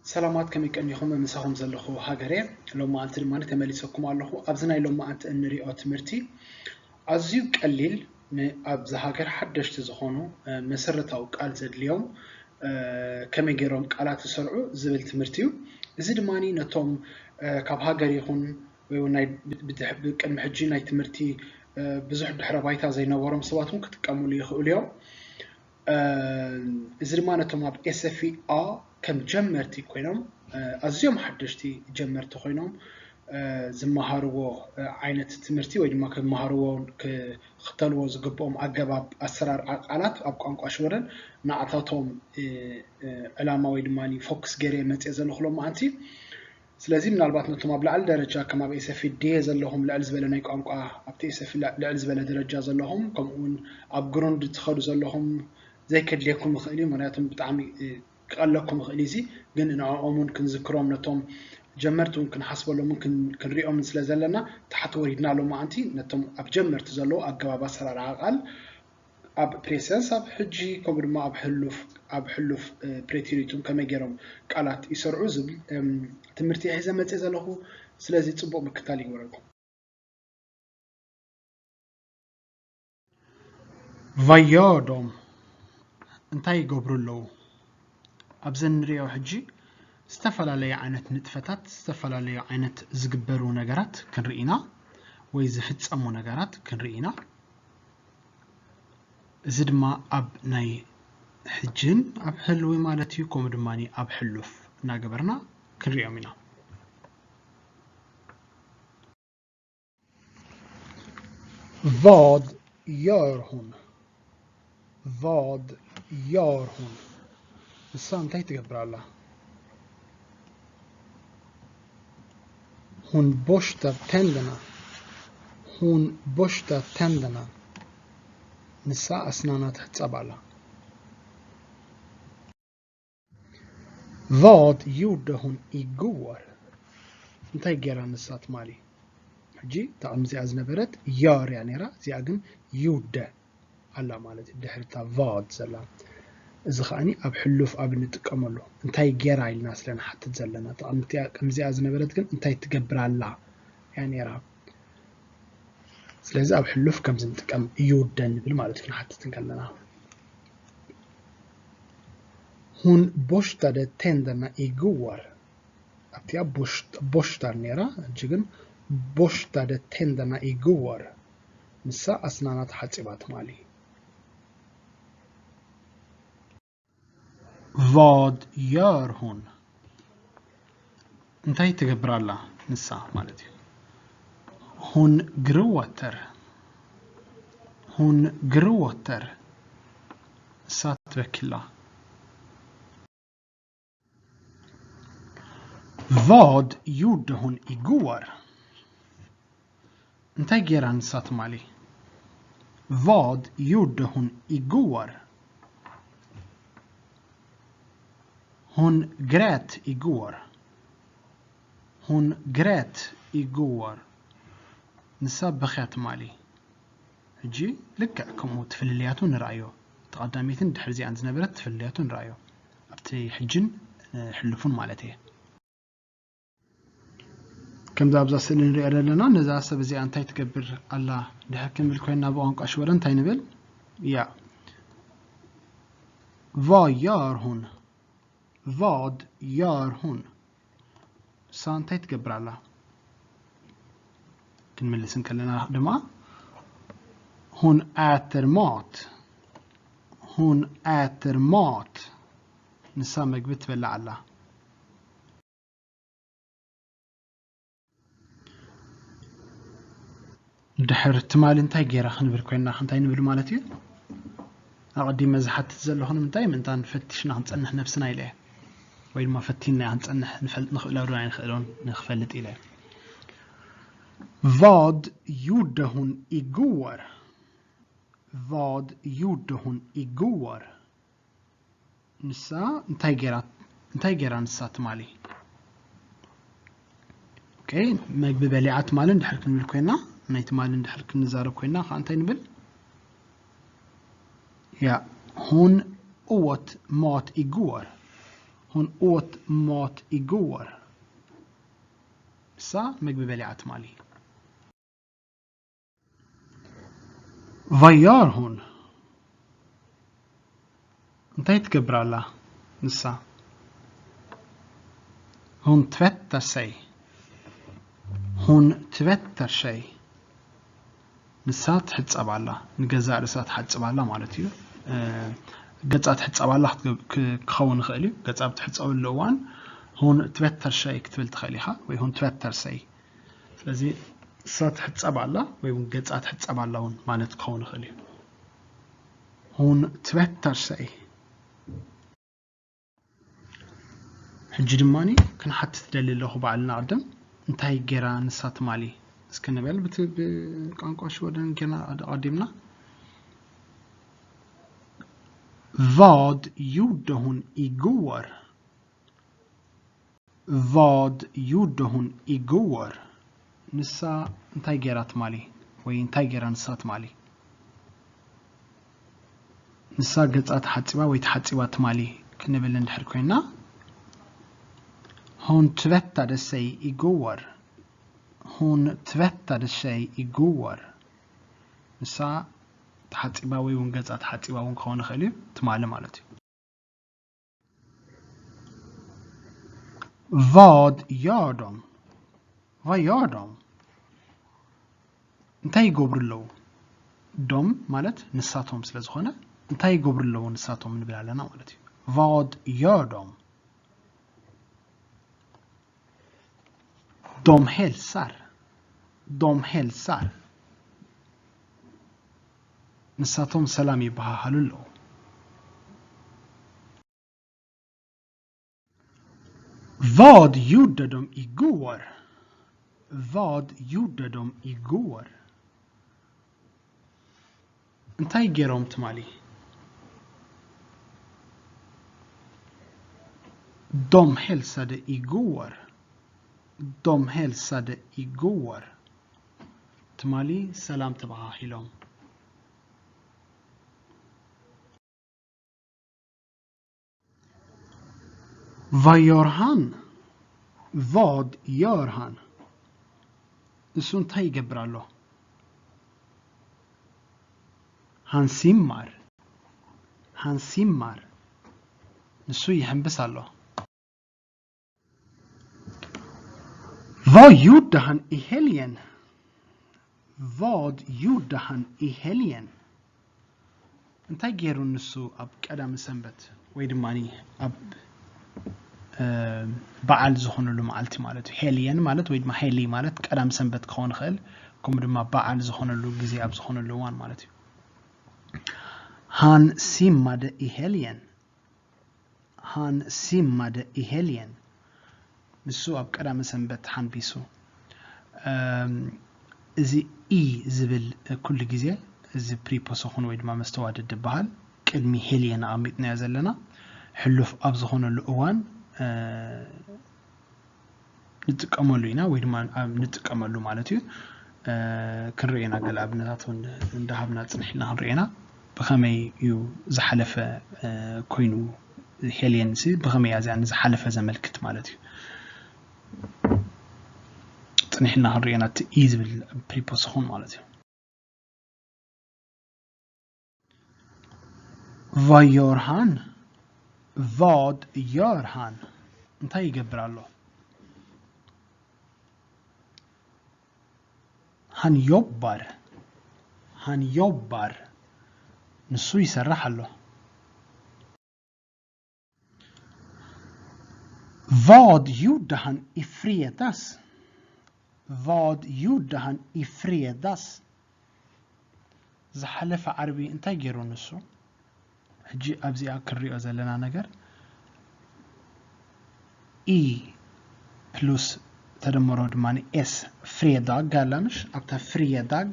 ሰላማት፣ ከመይ ቀኒኹም? ምሳኹም ዘለኹ ሃገሬ። ሎማዓንቲ ድማ ተመሊሰኩም ኣለኹ። ኣብዚ ናይ ሎማዓንቲ እንሪኦ ትምህርቲ ኣዝዩ ቀሊል፣ ን-፣ ኣብዚ ሃገር ሓደሽቲ ዝኾኑ፣ እ፣ መሰረታዊ ቃል ዘድልዮም፣ እ፣ ከመይ ገይሮም ቃላት ይሰርዑ ዝብል ትምህርቲ እዩ። እዚ ድማ ነቶም፣ እ፣ ካብ ሃገር ይኹን ወይ እውን ናይ ብ-፣ ብድሕ-፣ ብቅድሚ ሕጂ ናይ ትምህርቲ፣ እ፣ ብዙሕ ድሕረ ባይታ ዘይነበሮም ሰባት እውን ክጥቀሙሉ ይኽእሉ እዮም። እ፣ እዚ ድማ ነቶም ኣብ ኤስ ኤፍ ኢ ኣ ከም ጀመርቲ ኮይኖም፣ እ፣ ኣዝዮም ሓደሽቲ ጀመርቲ ኮይኖም፣ እ፣ ዝመሃርዎ፣ እ፣ ዓይነት ትምህርቲ ወይ ድማ ክመሃርዎ ክኽተልዎ ዝግብኦም ኣገባብ ኣሰራርዓ ቃላት ኣብ ቋንቋ ሽወደን ንዓታቶም፣ እ፣ እ፣ ዕላማ ወይ ድማ ፎክስ ገይረ መፅየ ዘለኹ ሎማዓንቲ። ስለዚ ምናልባት ነቶም ኣብ ላዕሊ ደረጃ ከም ኣብ ኤስ ኤፍ ኢ ድየ ዘለኹም ልዕል ዝበለ ናይ ቋንቋ ኣብቲ ኤስ ኤፍ ኢ ልዕል ዝበለ ደረጃ ዘለኹም፣ ከምኡ እውን ኣብ ግሩንድ ትኸዱ ዘለኹም ዘይከድልየኩም ይኽእል እዩ። ምክንያቱ ብጣዕሚ፣ እ፣ ክቐለኩም ይኽእል እዩ። እዚ ግን ንዕኦም እውን ክንዝክሮም፣ ነቶም ጀመርቲ እውን ክንሓስበሎም እውን ክን-፣ ክንሪኦምን ስለ ዘለና፣ ታሕቲ ወሪድና ሎማዓንቲ ነቶም ኣብ ጀመርቲ ዘለዉ ኣገባብ ኣሰራርዓ ቃል ኣብ ፕሬሰንስ፣ ኣብ ሕጂ፣ ከምኡ ድማ ኣብ ሕሉፍ፣ ኣብ ሕሉፍ፣ እ፣ ፕሬቴሪቱም ከመይ ገይሮም ቃላት ይሰርዑ ዝብል፣ እም፣ ትምህርቲ ሒዘ መፅእ ዘለኹ። ስለዚ ፅቡቕ ምክታል ይግበረልኩም። ቫዮዶም እንታይ ይገብሩ ኣለዉ? ኣብዚ እንሪኦ ሕጂ ዝተፈላለዩ ዓይነት ንጥፈታት፣ ዝተፈላለዩ ዓይነት ዝግበሩ ነገራት ክንርኢ ኢና ወይ ዝፍጸሙ ነገራት ክንርኢ ኢና። እዚ ድማ ኣብ ናይ ሕጅን ኣብ ህልዊ ማለት እዩ፣ ከምኡ ድማ ኣብ ሕሉፍ እናገበርና ክንሪኦም ኢና። Vad gör hon? Vad gör hon? ንሳ እንታይ ትገብር ኣላ? Hon borstar tänderna. Hon borstar tänderna. ንሳ ኣስናና ትሕጸብ ኣላ። Vad gjorde hon igår? እንታይ ገይራ ንሳ ትማሊ? ሕጂ እታ ቅድሚ እዚኣ ዝነበረት gör እያ ነይራ፣ እዚኣ ግን gjorde ኣላ ማለት እዩ፣ ድሕሪ እታ vad ዘላ። እዚ ከዓኒ ኣብ ሕሉፍ ኣብ እንጥቀመሉ እንታይ ገይራ ኢልና ስለ ንሓትት ዘለና፣ እታ ቅድሚ እዚኣ ዝነበረት ግን እንታይ ትገብር ኣላ እያ ነይራ። ስለዚ ኣብ ሕሉፍ ከምዚ ንጥቀም gjorde ንብል ማለት እዩ፣ ክንሓትት እንከለና። Hon borstade tänderna igår. ኣብቲኣ ቦሽት-፣ borstar ነይራ፣ ሕጂ ግን borstade tänderna igår። ንሳ ኣስናና ተሓጺባ ትማሊ። Vad gör hon? እንታይ ትገብር ኣላ ንሳ ማለት እዩ። Hon gråter. Hon gråter. ንሳ ትበኪ ኣላ። Vad gjorde hon igår? እንታይ ገይራ ንሳ ትማሊ? Vad gjorde hon igår? Hon grät igår. Hon grät igår. ንሳ በኽያ ትማሊ። ሕጂ ልክዕ ከምኡ እቲ ፍልልያቱ ንርኣዮ። እቲ ቀዳመይትን ድሕሪ እዚኣን ዝነበረት እቲ ፍልልያቱ ንርኣዮ። ኣብቲ ሕጅን፣ እ፣ ሕሉፉን ማለት እየ። ከምዛ ኣብዛ ስእሊ ንሪኣ ዘለና፣ ነዛ ሰብ እዚኣ እንታይ ትገብር ኣላ ድሕር ክንብል ኮይንና ብቋንቋ ሽወደን እንታይ ንብል? Ja. Vad gör hon? Vad gör hon? ንሳ እንታይ ትገብር ኣላ? ክንምልስ እንከለና ድማ፣ Hon äter mat. Hon äter mat. ንሳ መግቢ ትበልዕ ኣላ። ድሕር ትማሊ እንታይ ገይራ ክንብል ኮይንና፣ እንታይ ንብል ማለት እዩ? ኣቐዲመ ዝሓትት ዘለኹ ንምንታይ ምእንታን ፈቲሽና ክንጸንሕ ነብስና ኢለ እየ። ወይ ድማ ፈቲንና ክንጸንሕ ንፈልጥ ንኽእሎ ዶ ኣይንኽእሎን ንኽፈልጥ ኢለ እየ። Vad gjorde hon igår? Vad gjorde hon igår? ንሳ እንታይ ገይራ፣ እንታይ ገይራ ንሳ ትማሊ? ኦኬ፣ መግቢ በሊዓ ትማሊ እንድሕር ክንብል ኮይና፣ ናይ ትማሊ እንድሕር ክንዛረብ ኮይና ከዓ እንታይ ንብል? Ja, hon åt mat igår. Hon åt mat igår. ንሳ ምግቢ በሊዓ ትማሊ። Vad gör hon? እንታይ ትገብር ኣላ ንሳ? Hon tvättar sig. Hon tvättar sig. ንሳ ትሕጸብ ኣላ፣ ንገዛእ ርእሳ ትሓጽብ ኣላ ማለት እዩ። ገጻ ትሕጸብ ኣላ ክኸውን ይኽእል እዩ። ገጻ ብትሕጸበሉ እዋን hon tvättar sig ክትብል ትኽእል ኢኻ፣ ወይ hon tvättar sig። ስለዚ ንሳ ትሕጸብ ኣላ ወይ እውን ገጻ ትሕጸብ ኣላ እውን ማለት ክኸውን ይኽእል እዩ። Hon tvättar sig. ሕጂ ድማ ክንሓትት ደሊ ኣለኹ ባዕልና ቅድም እንታይ ገይራ ንሳ ትማሊ እስኪ ንበል ብቋንቋ ሽወደን ጌርና ኣቐዲምና። Vad gjorde hon igår? Vad gjorde hon igår? ንሳ እንታይ ገይራ ትማሊ ወይ እንታይ ገይራ ንሳ ትማሊ? ንሳ ገጻ ተሓጺባ ወይ ተሓጺባ ትማሊ ክንብል እንድሕር ኮይና hon tvättade sig igår. Hon tvättade sig igår. ንሳ ተሓጺባ ወይ እውን ገጻ ተሓጺባ እውን ክኸውን ይኽእል እዩ ትማሊ ማለት እዩ። Vad gör de? Vad gör de? እንታይ ይገብሩ ኣለዉ? De ማለት ንሳቶም ስለ ዝኾነ እንታይ ይገብሩ ኣለዉ ንሳቶም ንብል ኣለና ማለት እዩ። Vad gör de? De hälsar. De hälsar. ንሳቶም ሰላም ይበሃሃሉ ኣለዉ። Vad gjorde de igår? Vad gjorde de igår? እንታይ ገይሮም ትማሊ? De hälsade igår. De hälsade igår. ትማሊ ሰላም ተበሃሂሎም። Vad gör han? Vad gör han? ንሱ እንታይ ይገብር ኣሎ? Han simmar. Han simmar. ንሱ ይሕምብስ ኣሎ። Vad gjorde han i helgen? Vad gjorde han i helgen? እንታይ ገይሩ ንሱ ኣብ ቀዳሚ ሰንበት ወይ ድማ ኣብ በዓል ዝኾነሉ መዓልቲ ማለት እዩ። Helgen ማለት ወይ ድማ helg ማለት ቀዳሚ ሰንበት ክኸውን ይኽእል፣ ከምኡ ድማ በዓል ዝኾነሉ ግዜ ኣብ ዝኾነሉ እዋን ማለት እዩ። Han simmade i helgen. Han simmade i helgen. ንሱ ኣብ ቀዳመ ሰንበት ሓንቢሱ። እዚ i ዝብል ኩሉ ግዜ እዚ preposition ወይ ድማ መስተዋድድ ዝበሃል ቅድሚ helgen ኣቐሚጥናዮ ዘለና ሕሉፍ ኣብ ዝኾነሉ እዋን ንጥቀመሉ ኢና ወይ ድማ ንጥቀመሉ ማለት እዩ። ክንርኢ ኢና ገለ ኣብነታት እውን እንዳሃብና ፅንሕ ኢልና ክንርኢ ኢና። ብኸመይ እዩ ዝሓለፈ ኮይኑ helgen ሲ ብኸመይ እያ እዚኣ ንዝሓለፈ ዘመልክት ማለት እዩ። ፅንሕ ኢልና ክንርኢ ኢና እቲ i ዝብል preposition ማለት እዩ። Vad gör han? Vad gör han? እንታይ ይገብር ኣሎ? Han jobbar. Han jobbar. ንሱ ይሰርሕ ኣሎ። Vad gjorde han i fredags? Vad gjorde han i fredags? ዝሓለፈ ዓርቢ እንታይ ገይሩ ንሱ? ሕጂ ኣብዚኣ ክንሪኦ ዘለና ነገር i plus ተደመሮ ድማ s፣ fredag ኣላ ምሽ? ኣብታ fredag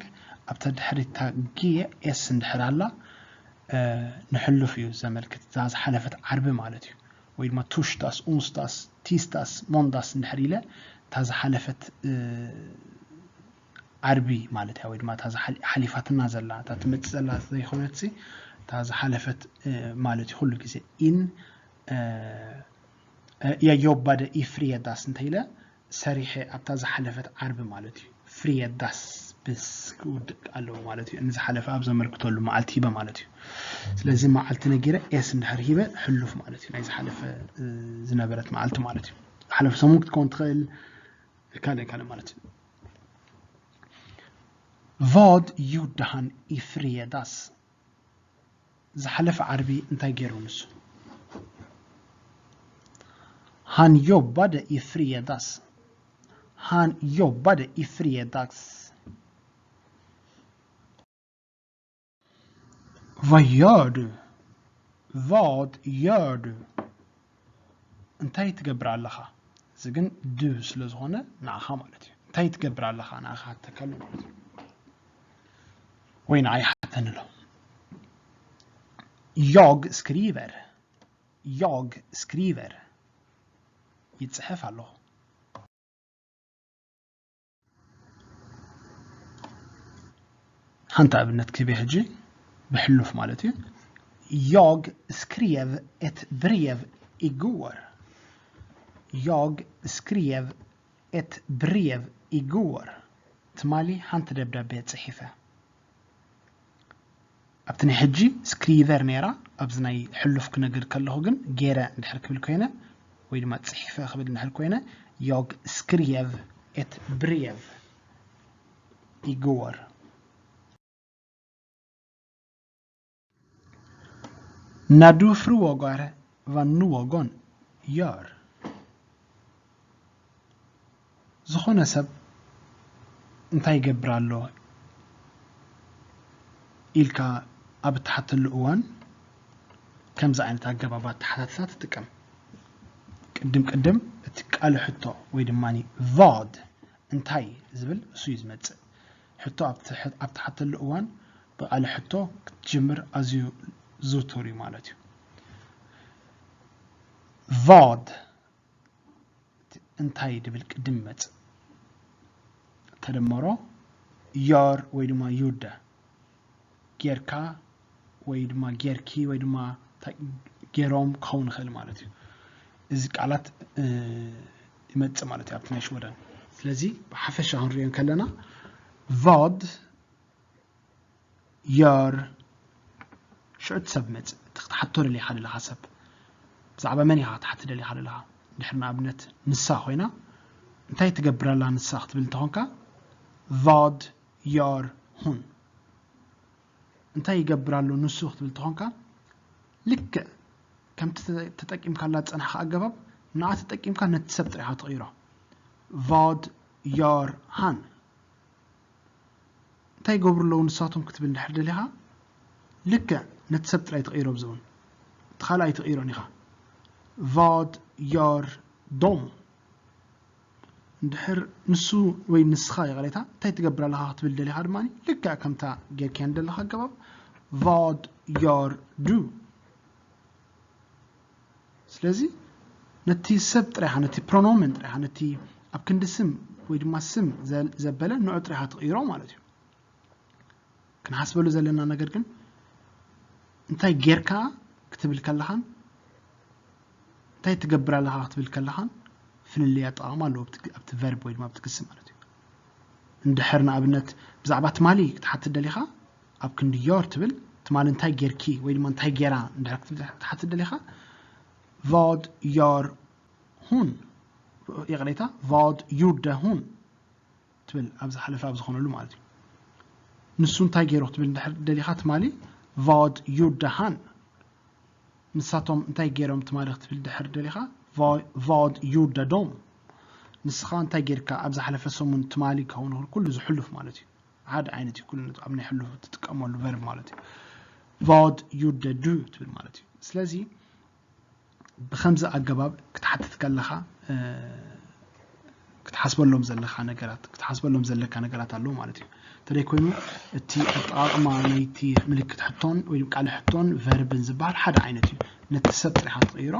ኣብታ ድሕሪታ g s እንድሕር ኣላ ንሕሉፍ እዩ ዘመልክት፣ እዛ ዝሓለፈት ዓርቢ ማለት እዩ። ወይ ድማ torsdags, onsdags, tisdags, måndags እንድሕር ኢለ እታ ዝሓለፈት ዓርቢ ማለት እያ፣ ወይ ድማ እታ ሓሊፋትና ዘላ እታ ትመፅእ ዘላ ዘይኮነትሲ እታ ዝሓለፈት ማለት እዩ። ኩሉ ግዜ in እ፣ jag jobbade i fredags እንተ ኢለ ሰሪሐ ኣብታ ዝሓለፈት ዓርቢ ማለት እዩ። Fredags ምስ ክውድእ ኣለዎ ማለት እዩ። ንዝሓለፈ ኣብ ዘመልክተሉ መዓልቲ ሂበ ማለት እዩ። ስለዚ መዓልቲ ነጊረ ኤስ እንድሕር ሂበ ሕሉፍ ማለት እዩ። ናይ ዝሓለፈ፣ እ፣ ዝነበረት መዓልቲ ማለት እዩ። ዝሓለፈ ሰሙን ክትከውን ትኽእል፣ ካልእ ካልእ ማለት እዩ። Vad gjorde han i fredags? ዝሓለፈ ዓርቢ እንታይ ገይሩ ንሱ? Han jobbade i fredags. Han jobbade i fredags. Vad gör du? Vad gör du? እንታይ ትገብር ኣለኻ? እዚ ግን ዱ ስለ ዝኾነ ንዓኻ ማለት እዩ። እንታይ ትገብር ኣለኻ? ንዓኻ ሓተካ ኣሎ ማለት እዩ። ወይ ንዓይ ሓተኒ ኣሎ። Jag skriver. Jag skriver. ይጽሕፍ ኣለኹ። ሓንቲ ኣብነት ክህብ ሕጂ ብሕሉፍ ማለት እዩ። Jag skrev ett brev igår. Jag skrev ett brev igår. ትማሊ ሓንቲ ደብዳቤ ጽሒፈ። ኣብቲ ናይ ሕጂ ስክሪቨር ነይራ፣ ኣብዚ ናይ ሕሉፍ ክነግር ከለኹ ግን ገይረ እንድሕር ክብል ኮይነ ወይ ድማ ጽሒፈ ክብል እንድሕር ኮይነ፣ jag skrev ett brev igår. När du frågar vad någon gör. ዝኾነ ሰብ እንታይ ይገብር ኣሎ ኢልካ ኣብ እትሓተሉ እዋን ከምዚ ዓይነት ኣገባብ ኣተሓታትታ ትጥቀም። ቅድም ቅድም እቲ ቃል ሕቶ ወይ ድማ ቫድ እንታይ ዝብል እሱ እዩ ዝመጽእ። ሕቶ ኣብ ትሕ-፣ ኣብ ትሓተሉ እዋን ብቃል ሕቶ ክትጅምር ኣዝዩ ዝውቱር እዩ ማለት እዩ። ቫድ እንታይ ድብል ቅድም ይመጽእ። ተደመሮ ዮር ወይ ድማ ዩደ ጌርካ ወይ ድማ ጌርኪ ወይ ድማ እንታይ ገይሮም ክኸውን ይኽእል ማለት እዩ። እዚ ቃላት፣ እ፣ ይመጽእ ማለት እዩ ኣብቲ ናይ ሽወደን። ስለዚ ብሓፈሻ ክንሪኦ ከለና ቫድ ዮር ሽዑ እቲ ሰብ መጽእ፣ እቲ ክትሓቶ ደሊኻ ዘለኻ ሰብ። ብዛዕባ መን ኢኻ ክትሓትት ደሊኻ ዘለኻ? እንድሕር ንኣብነት ንሳ ኮይና፣ እንታይ ትገብር ኣላ ንሳ ክትብል እንተኾንካ፣ ቫድ ዮር ሁን። እንታይ ይገብር ኣሎ ንሱ ክትብል እንተኾንካ፣ ልክዕ ከምቲ ተጠ-፣ ተጠቂምካላ ዝጸናሕካ ኣገባብ፣ ንዓ ተጠቂምካ ነቲ ሰብ ጥራይ ኢኻ ትቕይሮ። ቫድ ዮር ሃን። እንታይ ይገብሩ ኣለዉ ንሳቶም ክትብል እንድሕር ደሊኻ፣ ልክዕ ነቲ ሰብ ጥራይ ትቕይሮ ኣብዚ እውን። እቲ ካልእ ኣይትቕይሮን ኢኻ። ቫድ ዮር ዶም። እንድሕር ንሱ ወይ ንስኻ ይቕሬታ፣ እንታይ ትገብር ኣለኻ ክትብል ደሊኻ ድማ፣ ልክዕ ከምታ ጌርካያ ንደለኻ ኣገባብ፣ ቫድ ዮር ዱ። ስለዚ ነቲ ሰብ ጥራይኻ፣ ነቲ ፕሮኖመን ጥራይኻ፣ ነቲ ኣብ ክንዲ ስም ወይ ድማ ስም ዘ-፣ ዘበለ ንዑ ጥራይኻ ትቕይሮ ማለት እዩ። ክንሓስበሉ ዘለና ነገር ግን እንታይ ጌርካ ክትብል ከለኻን እንታይ ትገብር ኣለኻ ክትብል ከለኻን ፍልልይ ኣጠቓቕማ ኣለዎ ኣብቲ፣ ኣብቲ ቨርብ ወይ ድማ ኣብቲ ግሲ ማለት እዩ። እንድሕር ንኣብነት ብዛዕባ ትማሊ ክትሓትት ደሊኻ ኣብ ክንዲ ዮር ትብል፣ ትማሊ እንታይ ጌርኪ ወይ ድማ እንታይ ጌራ እንድሕር ክትብል ክትሓትት ደሊኻ ቫድ ዮር ሁን፣ ይቕሬታ፣ ቫድ ዩደ ሁን ትብል ኣብ ዝሓለፈ ኣብ ዝኾነሉ ማለት እዩ። ንሱ እንታይ ገይሩ ክትብል እንድሕር ደሊኻ ትማሊ ቫድ ዩደ ሃን። ንሳቶም እንታይ ገይሮም ትማሊ ክትብል ድሕር ደሊኻ ቫ-፣ ቫድ ዩደ ዶም። ንስኻ እንታይ ጌርካ ኣብ ዝሓለፈ ሰሙን ትማሊ ክኸውን ይኽእል፣ ኩሉ ዝሕሉፍ ማለት እዩ። ሓደ ዓይነት እዩ ኩሉ ነቲ ኣብ ናይ ሕሉፍ ትጥቀመሉ ቨርብ ማለት እዩ። ቫድ ዩደ ዱ ትብል ማለት እዩ። ስለዚ ብኸምዚ ኣገባብ ክትሓትት ከለኻ፣ እ፣ ክትሓስበሎም ዘለኻ ነገራት፣ ክትሓስበሎም ዘለካ ነገራት ኣለዉ ማለት እዩ። እንተደይ ኮይኑ፣ እቲ ኣጠቓቕማ ናይቲ ምልክት ሕቶን ወይ ቃል ሕቶን ቨርብን ዝበሃል ሓደ ዓይነት እዩ። ነቲ ሰብ ጥሪኻ ትቕይሮ።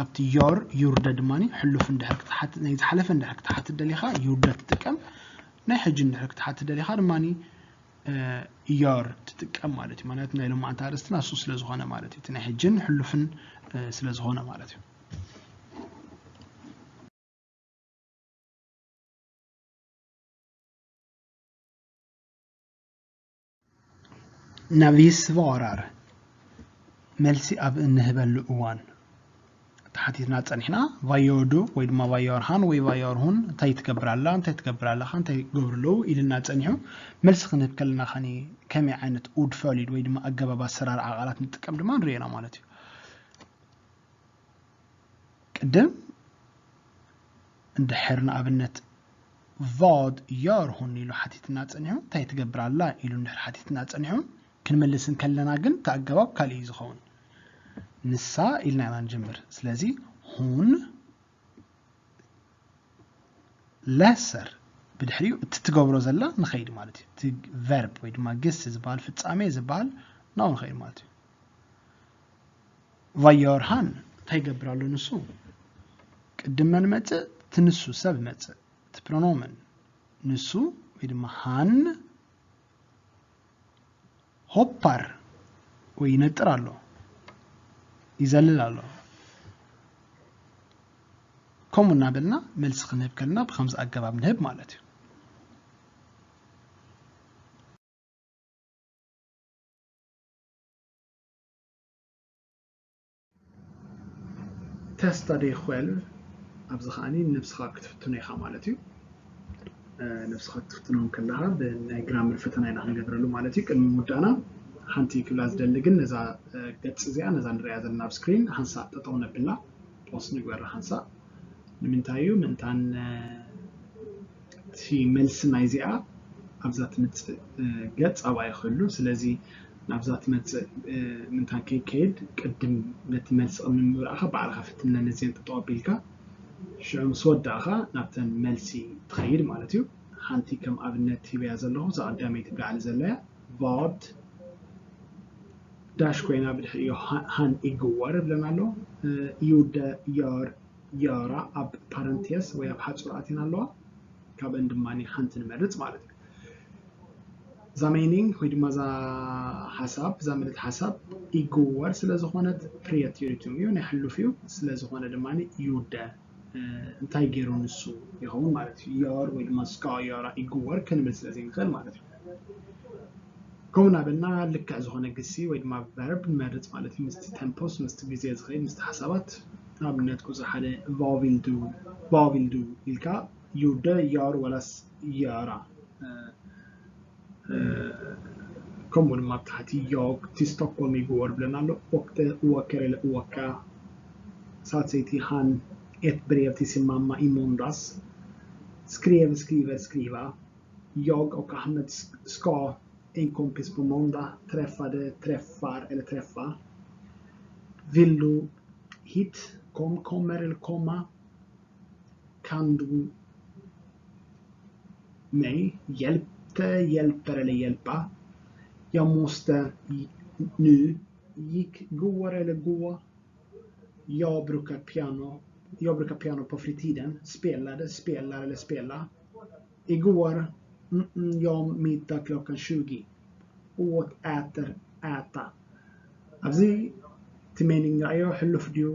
ኣብቲ ዮር፣ ዩርደ ድማ ሕሉፍ እንድሕር ክትሓትት፣ ናይ ዝሓለፈ እንድሕር ክትሓትት ደሊኻ፣ ዩርደ ትጥቀም። ናይ ሕጂ እንድሕር ክትሓትት ደሊኻ ድማ፣ እ፣ ዮር ትጥቀም ማለት እዩ። ማለት ናይ ሎማዓንቲ ኣርእስትና እሱ ስለ ዝኾነ ማለት እዩ። እቲ ናይ ሕጅን ሕሉፍን፣ እ፣ ስለ ዝኾነ ማለት እዩ። När vi svarar, መልሲ ኣብ እንህበሉ እዋን ተሓቲትና ጸኒሕና፣ ቫዮዱ ወይ ድማ ቫዮርሃን ወይ ቫዮርሁን እንታይ ትገብር ኣላ፣ እንታይ ትገብር ኣለኻ፣ እንታይ ይገብሩ ኣለዉ ኢልና ጸኒሑ። መልሲ ክንህብ ከለና ኸኒ ከመይ ዓይነት ኡድፈሊድ ወይ ድማ ኣገባብ ኣሰራርዓ ቃላት ንጥቀም ድማ ንርእየና ማለት እዩ። ቅድም እንድሕር ንኣብነት ቫድ ዮርሁን ኢሉ ሓቲትና ጸኒሑ፣ እንታይ ትገብር ኣላ ኢሉ እንድሕር ሓቲትና ጸኒሑ፣ ክንመልስ እንከለና ግን እቲ ኣገባብ ካልእ እዩ ዝኸውን። ንሳ ኢልና ኢና ንጅምር። ስለዚ ሁን ለሰር ብድሕሪኡ እቲ ትገብሮ ዘላ ንኸይድ ማለት እዩ። እቲ ቨርብ ወይ ድማ ግስ ዝበሃል ፍጻሜ ዝበሃል ናብኡ ንኸይድ ማለት እዩ። ቫዮርሃን እንታይ ይገብር ኣሎ ንሱ? ቅድም መን መጽእ? እቲ ንሱ ሰብ መጽእ። እቲ ፕሮኖመን ንሱ ወይ ድማ ሃን ሆፓር ወይ ይነጥር ኣሎ፣ ይዘልል ኣሎ። ከምኡ እናበልና መልሲ ክንህብ ከለና ብኸምዚ ኣገባብ ንህብ ማለት እዩ። Testa dig själv ኣብዚ ከዓኒ ነብስኻ ክትፍትኖ ኢኻ ማለት እዩ። ነብስኻ ክትፍትኖ ከለኻ ብናይ ግራመር ፈተና ኢና ክንገብረሉ ማለት እዩ። ቅድሚ ምውዳእና ሓንቲ ክብላ ዝደሊ ግን ነዛ ገጽ እዚኣ ነዛ ንሪኣ ዘለና ኣብ ስክሪን ሓንሳእ ጠጠው ነብላ፣ ፖስት ንግበራ ሓንሳእ። ንምንታይ እዩ ምእንታን እቲ መልሲ ናይዚኣ ኣብዛ ትመጽእ ገጽ ኣብኣ ይኽህሉ። ስለዚ ናብዛ ትመጽእ ምእንታን ከይከይድ ቅድም ነቲ መልሲ ቅድሚ ምብራእካ ባዕልኻ ፍትነን እዚአን ጠጠው ኣቢልካ ሽዑ ምስ ወዳእኻ ናብተን መልሲ ትኸይድ ማለት እዩ። ሓንቲ ከም ኣብነት ሂበያ ዘለኹ እዛ ቀዳመይቲ ብላዕሊ ዘለያ ቫድ ዳሽ ኮይና ብድሕሪኡ ሃን ኢግወር ይብለና ኣሎ። ዩደ ዮር ዮራ ኣብ ፓረንቴስ ወይ ኣብ ሓጹር ኣቲና ኣለዋ። ካብአን ድማ ሓንቲ ንመርጽ ማለት እዩ። እዛ ሜኒንግ ወይ ድማ እዛ ሓሳብ እዛ ምልእቲ ሓሳብ ኢግወር ስለ ዝኾነት ፕሪየት ዩሪቱም እዩ ናይ ሕሉፍ እዩ። ስለ ዝኾነ ድማ ዩደ እንታይ ገይሩ ንሱ ይኸውን ማለት እዩ። ዮር ወይ ድማ ስካ ዮራ ኢግወር ክንብል ስለ ዘይንኽእል ማለት እዩ። ከምኡ እናበልና ልክዕ ዝኾነ ግሲ ወይ ድማ ቨርብ ንመርጽ ማለት እዩ። ምስቲ ተምፖስ ምስቲ ግዜ ዝኸይድ ምስቲ ሓሳባት ንኣብነት ቁፅሪ ሓደ ቫቪልዱ ቫቪልዱ ኢልካ ዩደ ዮር ወላስ ዮራ ከምኡ ድማ ኣብ ታሕቲ ዮግ እቲ ስቶክሆልም ይግበር ብለና ኣሎ። ኦክተ እወከር ኢለ እወካ ሳልሰይቲ ሃን ኤት ብሬቭ ቲ ሲማማ ኢሞንዳስ ስክሬቭ ስክሪቨር ስክሪቫ ዮግ ኦክ ኣሕመድ ስካ en kompis på måndag, träffade, träffar eller träffa. Vill du hit? Kom, kommer eller komma. Kan du mig? Hjälpte, hjälper eller hjälpa. Jag måste nu. Gick, går eller gå. Jag brukar piano. Jag brukar piano på fritiden. Spelade, spelar eller spela. Igår, mm, mm, jag middag klockan tjugo. Åt, äter, äta. ኣብዚ እቲ ሜኒንግ ንዓዮ ሕሉፍ ድዩ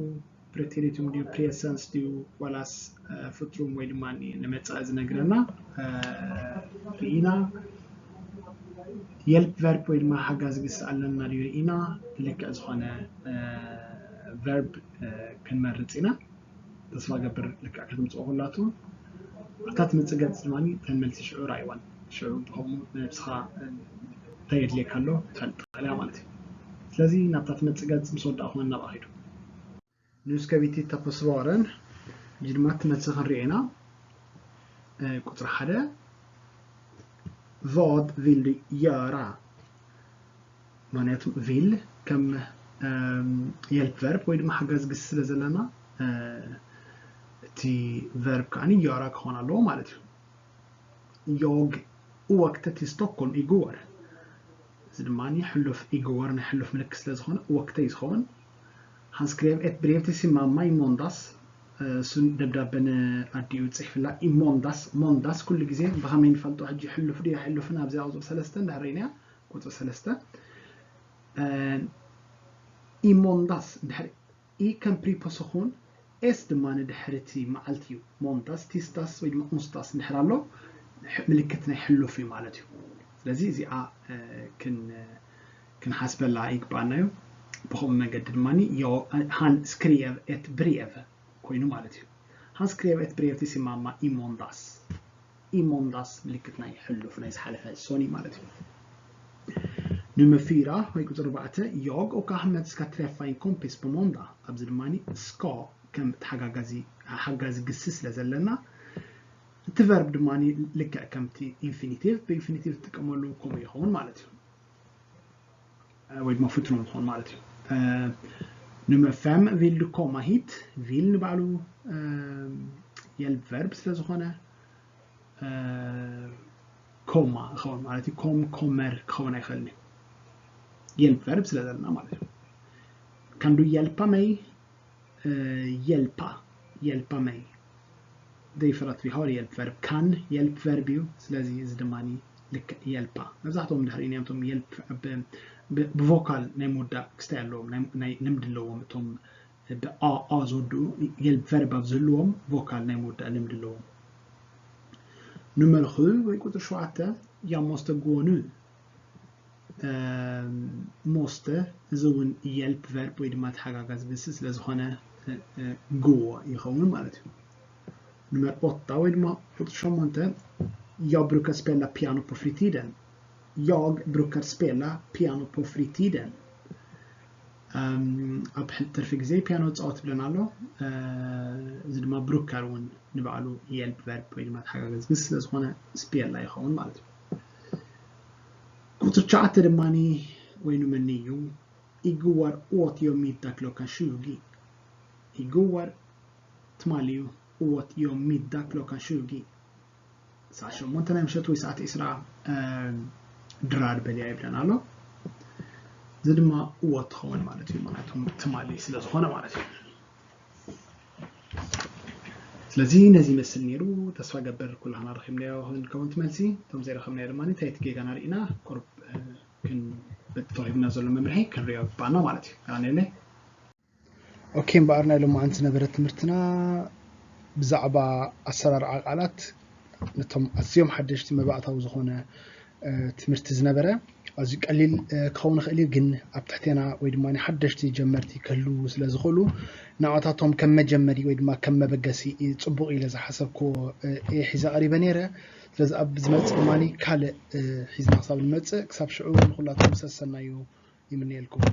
ፕሬቴሪቱም ድዩ ፕሬሰንስ ድዩ ዋላስ ፍትሩም ወይ ድማ ንመፃኢ ዝነግረና ርኢና። የልፕ ቨርብ ወይ ድማ ሓጋዚ ግስ ኣለና ድዩ ርኢና። ብልክዕ ዝኾነ ቨርብ ክንመርፅ ኢና። ተስፋ ገብር ልክዕ ከተምፅኦ ኩላቱ ኣብታ ትመፅእ ገፅ ድማ ተን መልሲ ሽዑ ራእይዋን ሽዑ ብኸምኡ ንነብስኻ እንታይ የድልየካ ኣሎ ትፈልጥ ትኽእል ኢኻ ማለት እዩ። ስለዚ ናብታ ትመፅእ ገፅ ምስ ወዳእኹም እናብኣ ኺዱ። Nu ska vi titta på svaren. ሕጂ ድማ እቲ መልሲ ክንሪኦ ኢና። ቁፅሪ ሓደ Vad vill du göra? ምክንያቱ ቪል ከም የልፕ ቨርብ ወይ ድማ ሓጋዚ ግሲ ስለ ዘለና እቲ ቨርብ ከዓ ዮራ ክኾን ኣለዎ ማለት እዩ። Jag åkte till Stockholm igår. እዚ ድማ ሕሉፍ ኢግወር ናይ ሕሉፍ ምልክት ስለ ዝኾነ ወክተ እዩ ዝኸውን። Han skrev ett brev till sin mamma i måndags. እሱ ደብዳበ ንኣዲኡ ጽሒፍላ ኢሞንዳስ። ሞንዳስ ኩሉ ግዜ ብኸመይ ንፈልጦ ሕጂ ሕሉፍ ድዩ ኣይሕሉፍን ኣብዚ ቁጽሪ ሰለስተ እንድሕር ርኢናያ ቁጽሪ ሰለስተ ኢሞንዳስ እንድሕር ኢ ከም ፕሪፖስ ኹን ኤስ ድማ ንድሕሪ እቲ መዓልቲ እዩ። ሞንዳስ ቲስዳስ ወይ ድማ ኡንስዳስ እንድሕር ኣሎ ምልክት ናይ ሕሉፍ እዩ ማለት እዩ። ስለዚ እዚኣ ክን ክንሓስበላ ይግባኣና እዩ። ብኸምኡ መንገዲ ድማ han skrev ett brev ኮይኑ ማለት እዩ። Han skrev ett brev till sin mamma i måndags. I måndags ምልክት ናይ ሕሉፍ ናይ ዝሓለፈ ሶኒ ማለት እዩ። Nummer fyra ወይ ቁፅሪ ኣርባዕተ jag och Ahmed ska träffa en kompis på måndag። ኣብዚ ድማ ska ከም ተሓጋጋዚ ሓጋዚ ግሲ ስለ ዘለና እቲ verb ድማ ልክዕ ከምቲ infinitive ብinfinitive ትጥቀመሉ ከምኡ ይኸውን ማለት እዩ። ወይ ድማ ፍትኖ ምኾን ማለት እዩ። Nummer fem vill du komma hit? Vill ንባዕሉ hjälpverb ስለ ዝኾነ komma ይኸውን ማለት እዩ። Kom, kommer ክኸውን ኣይኽእልን እዩ። Hjälpverb ስለ ዘለና ማለት እዩ። Kan du hjälpa mig? Hjälpa, hjälpa mig. Det är för att vi har hjälpverb kan, hjälpverb እዩ። ስለዚ እዚ ድማ ልክዕ hjälpa። መብዛሕትኦም ድሕሪኡ እዮም እቶም hjälp ብቮካል ናይ ምውዳእ ክስታይ ኣለዎም፣ ናይ ልምዲ ኣለዎም። እቶም ብኣኣ ዝወድኡ hjälpverb ኣብ ዝህልዎም ቮካል ናይ ምውዳእ ልምዲ ኣለዎም። Nummer sju ወይ ቁፅሪ ሸውዓተ jag måste gå nu. Måste እዚ እውን hjälpverb ወይ ድማ ተሓጋጋዚ ግሲ ስለ ዝኾነ gå ይኸውን ማለት እዩ። Nummer åtta ወይ ድማ ቁፅሪ ሸሞንተ jag brukar spela piano på fritiden. Jag brukar spela piano på fritiden. ኣብ ትርፊ ግዜ ፒያኖ እፃወት ይብለና ኣሎ። እዚ ድማ brukar እውን ንባዕሉ hjälpverb ወይ ድማ ተሓጋጋዚ ግሲ ስለ ዝኾነ spela ይኸውን ማለት እዩ። ቁፅሪ ትሽዓተ ድማ ወይ nummer nio. Igår åt jag middag klockan tjugo. Igår ትማሊ እዩ åt jag middag klockan tjugo. ሰዓት ሸሞንተ ናይ ምሸት ወይ ሰዓት ዒስራ ድራር በልያ ይብለና ኣሎ። እዚ ድማ åt ትኸውን ማለት እዩ፣ ምክንያቱ ትማሊ ስለ ዝኾነ ማለት እዩ። ስለዚ ነዚ ይመስል ነይሩ። ተስፋ ገብር ኩላህና ረኺብናዮ ክንከውን ትመልሲ። እቶም ዘይረኸብናዮ ድማ እንታይ እቲ ጌጋና ርኢና ቁርብ ክንብጥ ተዋሂብና ዘሎ መምርሒ ክንሪኦ ግባና ማለት እዩ። ኣነለ ኦኬ፣ እምበኣር ናይ ሎማዓንቲ ዝነበረ ትምህርትና ብዛዕባ ኣሰራርዓ ቃላት ነቶም ኣዝዮም ሓደሽቲ መባእታዊ ዝኾነ ትምህርቲ ዝነበረ ኣዝዩ ቀሊል ክኸውን ይኽእል እዩ፣ ግን ኣብ ትሕቴና ወይ ድማ ሓደሽቲ ጀመርቲ ክህልዉ ስለ ዝኽእሉ ንዕታቶም ከም መጀመሪ ወይ ድማ ከም መበገሲ ጽቡቕ ኢለ ዝሓሰብክዎ እየ ሒዘ ቀሪበ ነይረ። ስለዚ ኣብ ዝመጽእ ድማ ካልእ ሒዝና ክሳብ ንመጽእ፣ ክሳብ ሽዑ ንኹላትኩም ሰሰናዩ ይምነየልኩም።